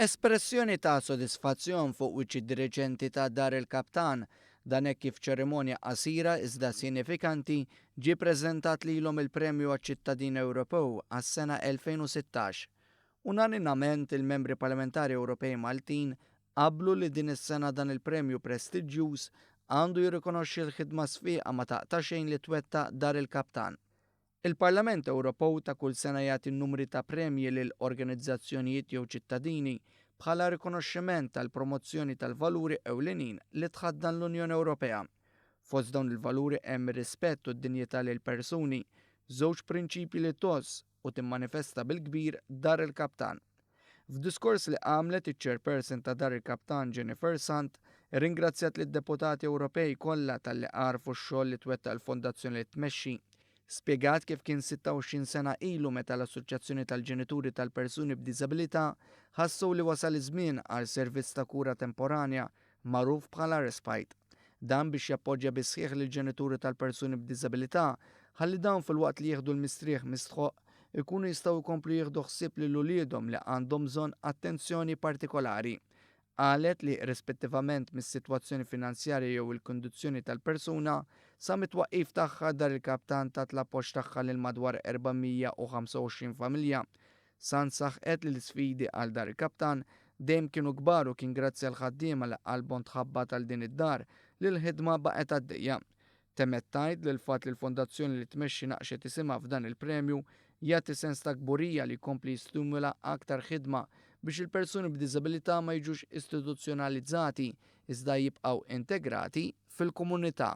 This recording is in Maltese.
Espressjoni ta' sodisfazzjon fuq wiċċ id-diriġenti ta' Dar il-Kaptan, dan hekk kif f'ċerimonja qasira iżda sinifikanti ġie preżentat lilhom il-Premju għaċ-Ċittadin Ewropew għas-sena 2016. Unaninament il-Membri Parlamentari Ewropej Maltin qablu li din is-sena dan il-premju prestiġjuż għandu jirrikonoxxi l-ħidma sfiqa ma taqta' xejn li twettaq Dar il-Kaptan. Il-Parlament Ewropew ta' kull sena jagħti numri ta' premji lil organizzazzjonijiet jew ċittadini bħala rikonoxximent tal-promozzjoni tal-valuri ewlenin li tħaddan l-Unjoni Ewropea. Fost dawn il-valuri hemm ir-rispett u d-dinjità lill-persuni, żewġ prinċipji li tgħożż u timmanifesta bil-kbir Dar il-Kaptan. F'diskors li għamlet iċ-Chairperson ta' Dar il-Kaptan Jennifer Sant irringrazzjat lid-Deputati Ewropej kollha talli għarfu x-xogħol li twettaq il-Fondazzjoni li tmexxi. Spjegat kif kien 26 sena ilu meta l-Assoċjazzjoni tal-Ġenituri tal-Persuni b'Diżabilità ħassu li wasal iż-żmien għal servizz ta' kura temporanja magħruf bħala respite. Dan biex jappoġġja bis-sħiħ lill-ġenituri tal-persuni b'diżabilità ħalli dawn filwaqt li jieħdu l-mistrieħ mistħoqq ikunu jistgħu jkomplu jieħdu ħsieb lil uliedhom li għandhom bżonn attenzjoni partikolari. Qalet li irrispettivament mis-sitwazzjoni finanzjarja jew il-kundizzjoni tal-persuna, sa mit-twaqqif tagħha Dar il-Kaptan tat l-appoġġ tagħha lil madwar 425 familja. Sant saħqet li l-isfidi għal Dar il-Kaptan dejjem kienu kbar u kien grazzi għall-ħaddiema li qalbhom tħabbat għal din id-dar li l-ħidma baqgħet għaddejja. Temmet tgħid li l-fatt li l-fondazzjoni li tmexxi naqxet isimha f'dan il-premju jagħti sens ta' kburija li jkompli jistimula aktar ħidma biex il-persuni b'diżabilità ma jiġux istituzzjonalizzati iżda jibqgħu integrati fil-komunità.